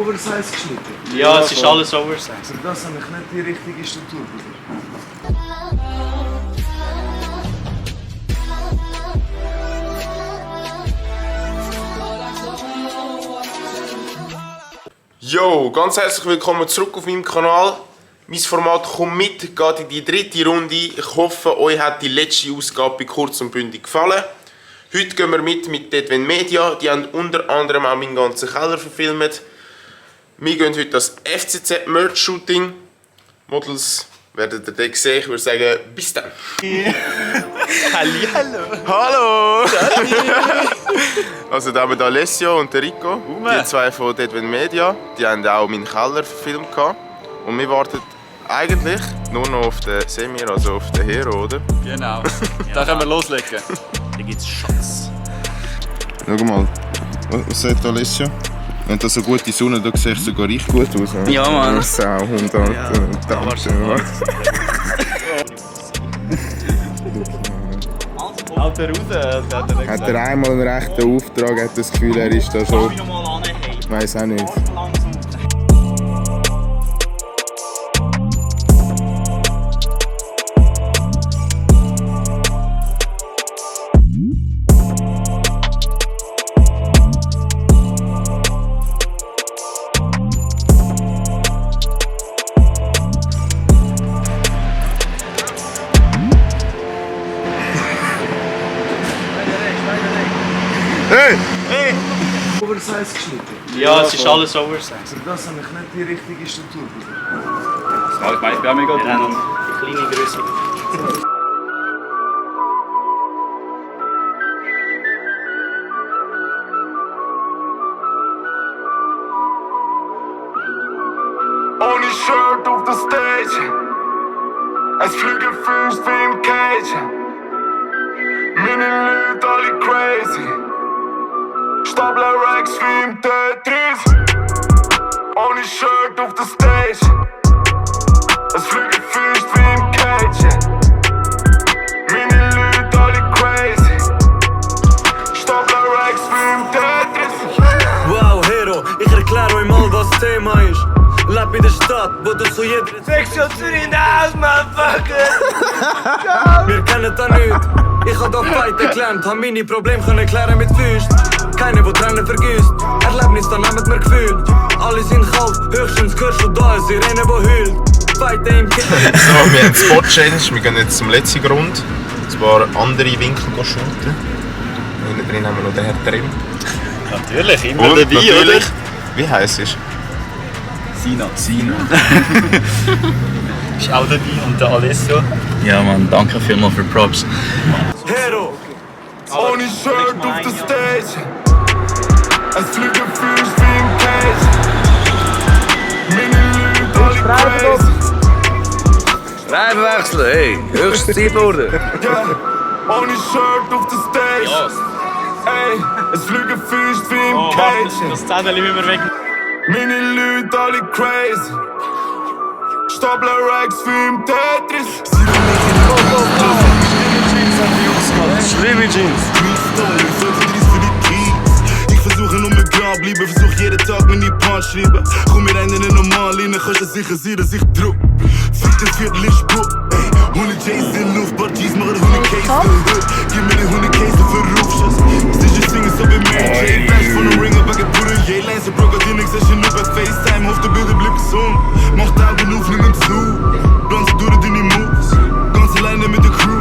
Oversize geschnitten? Ja, es ist alles Oversize. Für das habe ich nicht die richtige Struktur, Bruder. Yo, ganz herzlich willkommen zurück auf meinem Kanal. Mein Format «Komm mit» geht in die dritte Runde. Ich hoffe, euch hat die letzte Ausgabe bei Kurz und Bündig gefallen. Heute gehen wir mit Dedwen Media. Die haben unter anderem auch meinen ganzen Keller verfilmt. Wir gehen heute das FCZ-Merch-Shooting. Models werdet ihr dann sehen. Ich würde sagen, bis dann. Hallihallo. Hallo! Also da haben wir Alessio und Rico, die zwei von Dedwen Media. Die haben auch meinen Keller verfilmt. Und wir warten eigentlich nur noch auf den Semir, also auf den Hero, oder? Genau. Da können wir loslegen. Da gibt's Schatz. Schau mal, was sagt Alessio? Wenn da so gute Sonne, da sieht es sogar richtig gut aus. Ja, Mann. Sauhund, Alter. Alter raus, Hat er einmal einen rechten Auftrag, hat das Gefühl, er ist da schon... Ich weiss auch nicht. Hey! Hey! Oversize geschnitten? Ja, es ist alles Oversize. Für das habe ich nicht die richtige Struktur, Bruder. Ich bin auch mega gut. Kleine Größe. Ohne Shirt auf der Stage. Es fliegen Füße wie im Cage. Meine Leute alle crazy. Stapler Racks wie im Tetris. Ohne Shirt auf der Stage. Es fliegen Füße wie im Cage. Meine Leute alle crazy. Stapler Racks wie im Tetris. Wow, Hero, ich erkläre euch mal, was das Thema ist. Leb in der Stadt, wo du zu jeder Section Zürich in der Haus, motherfucker! Wir kennen das nicht. Ich hab da Fighten gelernt, hab meine Probleme können klären mit Füßen. Keiner, der Tränen vergisst. Erlebnis, da nehmt mir Gefühl. Alle sind kalt, höchstens hörst du da eine Sirene, die heult. Fighten im Kind. So, wir haben Spot Change. Wir gehen jetzt zum letzten Grund. Ein paar andere Winkel shooten. Hinten drin haben wir noch den Herr Trim. Natürlich, immer Und dabei, natürlich, wie heisst es? Sina. Ist auch dabei und der Alessio. Ja, Mann, danke vielmals für Props. Hero, Ohne Shirt auf der Stage. Es fliegen Füße wie im Cage. Meine Leute alle crazy. Reifen wechseln, hey, höchste Zeit wurde. Yeah. Ohne Shirt auf der Stage. Ey, es fliegen Füße wie im Cage. Das Zettel müssen wir weg. Meine Leute alle crazy. Stapler Racks wie im Tetris. Schlimme Jeans. Ich versuche nur mit klar bleiben, versuch jeden Tag meine Punch schreiben. Komm mir rein in eine normale Linie, kannst du sicher sehen, dass ich druck. Fick das Viertel ist Bro, ey. 100 J's in Luft, paar G's machen 100 Case in Hood. Gib mir die 100 Case für Rufschuss. Stitches singen so wie Mary J. Flash von einem Ring, aber geht Bruder J. Lance, Bro, geht in Exession nur bei FaceTime. Auf der Bilder blieb gesund. Macht Augen auf, nimm zu. Ganze durch deine Moves. Ganz alleine mit der Crew.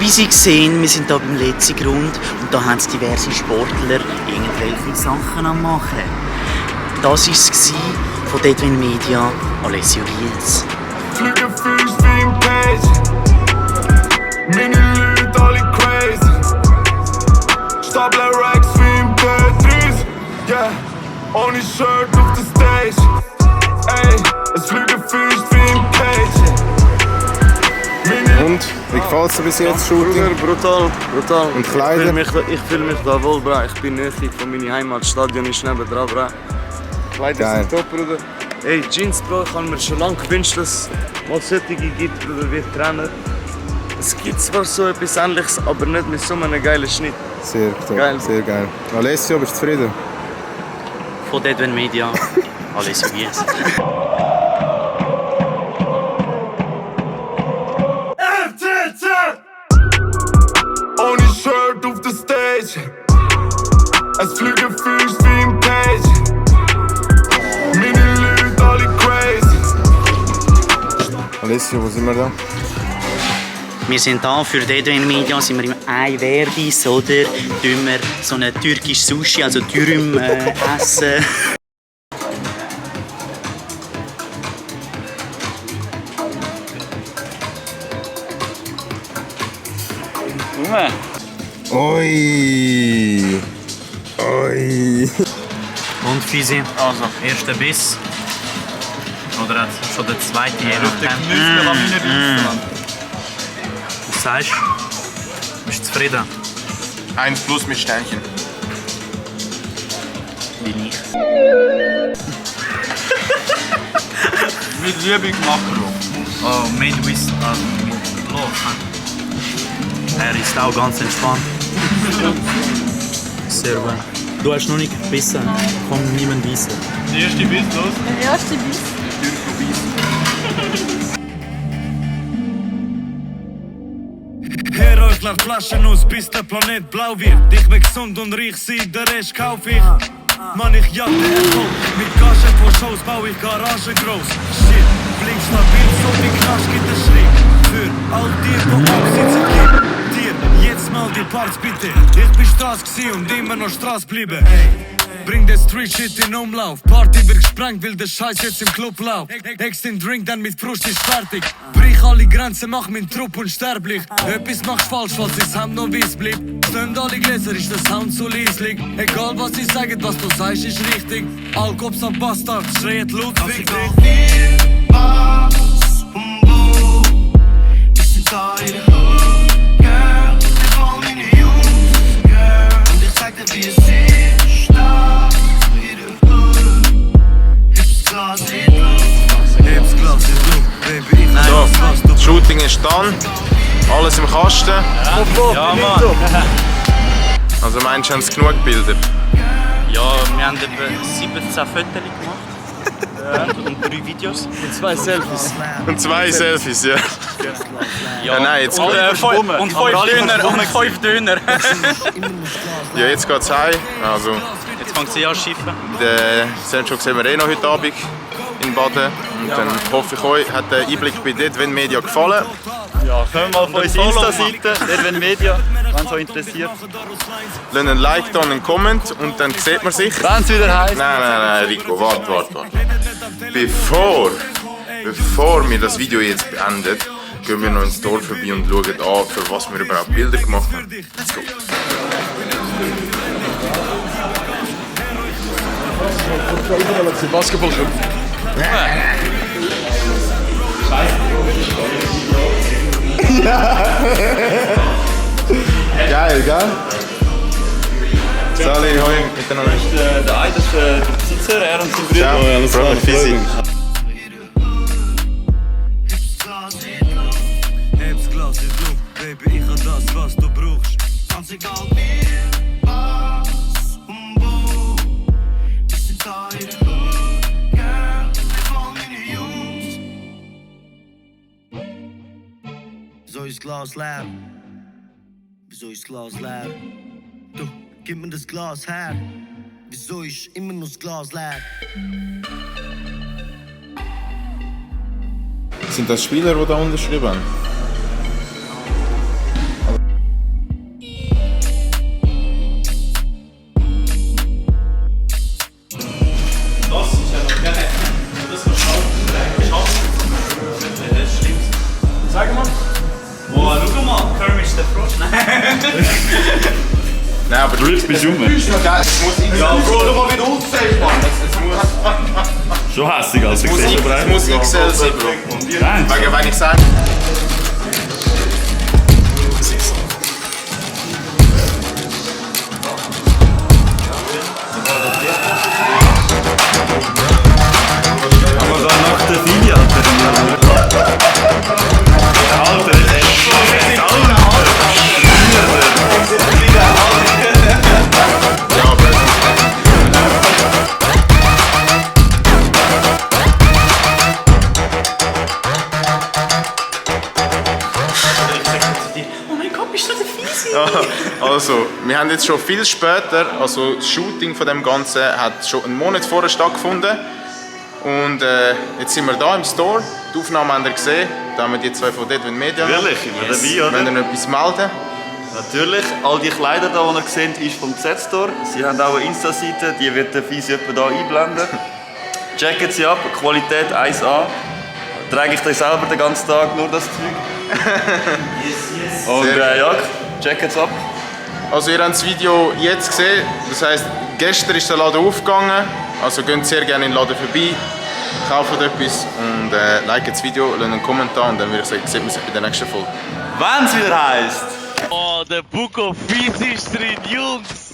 Wie Sie sehen, wir sind hier beim letzten Grund und da haben diverse Sportler irgendwelche Sachen am machen. Das war es von Dedwen Media, Alessio Rietz. Fliegen Füße wie im Cage. Meine Leute alle crazy. Stapler Racks wie im Tetris. Yeah, ohne Shirt auf der Stage. Ey, es fliegen Füße wie im Cage. Und? Wie gefällt es dir bis jetzt, Shooting? Brutal. Und Kleider? Ich fühle mich da wohl, bra. Ich bin näher von meinem Heimatstadion, ist nebendran, bra. Kleider Geil. sind top, Bruder. Ey, Jeans, Bro, ich habe mir schon lange gewünscht, dass es mal solche gibt, Bruder, wie Trainer. Es gibt zwar so etwas Ähnliches, aber nicht mit so einem geilen Schnitt. Sehr toll, Geil. sehr geil. Alessio, bist du zufrieden? von Deadwen Media, Alessio Wies. Ohne Shirt auf der Stage. Es fliegen Füße wie im Cage. Meine Leute alle crazy. Alessio, wo sind wir da? Wir sind da für Deadwen Media, sind wir im Eiwerbis, oder? Tun wir so ein türkisches Sushi, also Dürüm essen. Oi! Oi! Und Fisi, Also, erster Biss. Oder schon der zweite? der Knüffel an meinen Ritzen. Was sagst du? Bist du zufrieden? 1 plus mit Sternchen. Wie ich. Mit Liebe gemacht, Bro. Oh, made with love. Er ist auch ganz entspannt. Sehr gut. Du hast noch nicht gebissen. Komm, niemand beißen. Der erste Biss, los. Der erste Biss. Hero, ich lauf Flaschen aus, bis der Planet blau wird. Ich bin gesund und reich sein, der Rest kauf ich. Mann, ich jag den Erfolg. Mit Gage vor Shows bau ich Garage groß. Shit, blick stabil, so wie Knasch gibt es Schritt. Für all die, die absitzen, gib dir jetzt mal die Parts bitte. Ich bin Straß gsi und immer noch Straß bliebe. Hey. Bring den Street Shit in Umlauf. Party wird gesprengt, will der Scheiß jetzt im Club lauf. Ex den Drink, dann mit Frust ist fertig. Brich alle Grenzen, mach mein Trupp unsterblich. Etwas machst falsch, falls das Hemd noch weiss bleibt. Stöhnt alle Gläser, ist der Sound so leislich. Egal was sie sagen, was du sagst, ist richtig. Alkops am Bastard, schreit Ludwig. So, das Shooting ist dann. Alles im Kasten. Ja, Mann. Also meinst du, haben sie genug Bilder? Ja, wir haben etwa 17 Fotos gemacht. Und 3 Videos. Und 2 Selfies. Und 2 Selfies, ja. Ja, nein, jetzt, Und 5 Döner. ja, jetzt geht's heim. Also, Jetzt fängt sie an zu schiffen. den Sergio sehen wir eh noch heute Abend in Baden. Und dann hoffe ich, euch hat der Einblick bei Deadwen Media gefallen. Ja, können wir mal auf unsere Insta-Seite, Deadwen Media, wenn es euch interessiert. Lasst einen Like da und einen Comment und dann sieht man sich. Wenn es wieder heisst. Nein, Rico, warte. Bevor wir das Video jetzt beenden, gehen wir noch ins Dorf vorbei und schauen an, für was wir überhaupt Bilder gemacht haben. Let's go. Basketballclub. Geil, gell? Sali, hoi, miteinander. Der eine ist der Besitzer, er und sein Bruder. Ciao, alles klar, Fisi. Heb's Glas in die Luft, Baby, ich hab das, was du brauchst. Ganz egal wie, was und wo. Wir sind da in der Hood, girl, wir wollen meine Jungs. Wieso ist Glas leer? Wieso ist Glas leer? Du, gib mir das Glas her. Wieso ist immer noch das Glas leer? Sind das Spieler, die da unterschrieben haben? Boah, schau mal, Kermit der Frosch. Nein, aber Riff bist du rum. ja, Bro, schau mal, wie du aussiehst, Mann. Schon hässig, als ich sehe. Es muss XL sein, Bro. Wegen, wenn ich sage... Aber dann nach der Fili, Alter. Alter, das ist echt Ja, aber... Also, wir haben jetzt schon viel später, also das Shooting von dem Ganzen hat schon einen Monat vorher stattgefunden. Und jetzt sind wir da im Store. Die Aufnahmen habt ihr gesehen. Da haben wir die zwei von Deadwind Media. Natürlich, immer dabei, oder? Wenn ihr noch etwas melden. Natürlich, all die Kleider, die ihr seht, ist vom Z-Store. Sie haben auch eine Insta-Seite, die wird der Fisi hier einblenden. Checken Sie ab, Qualität 1A. Trage ich das selber den ganzen Tag, nur das Zeug. Und ja, checken Sie ab. Also ihr habt das Video jetzt gesehen. Das heisst, gestern ist der Laden aufgegangen. Also geht sehr gerne in den Laden vorbei. Kauft etwas und liket das Video, lasst einen Kommentar und dann würde ich sagen, sehen wir uns bei der nächsten Folge. Wenn es wieder heisst. Oh, der Book of Fees ist drin, Jungs!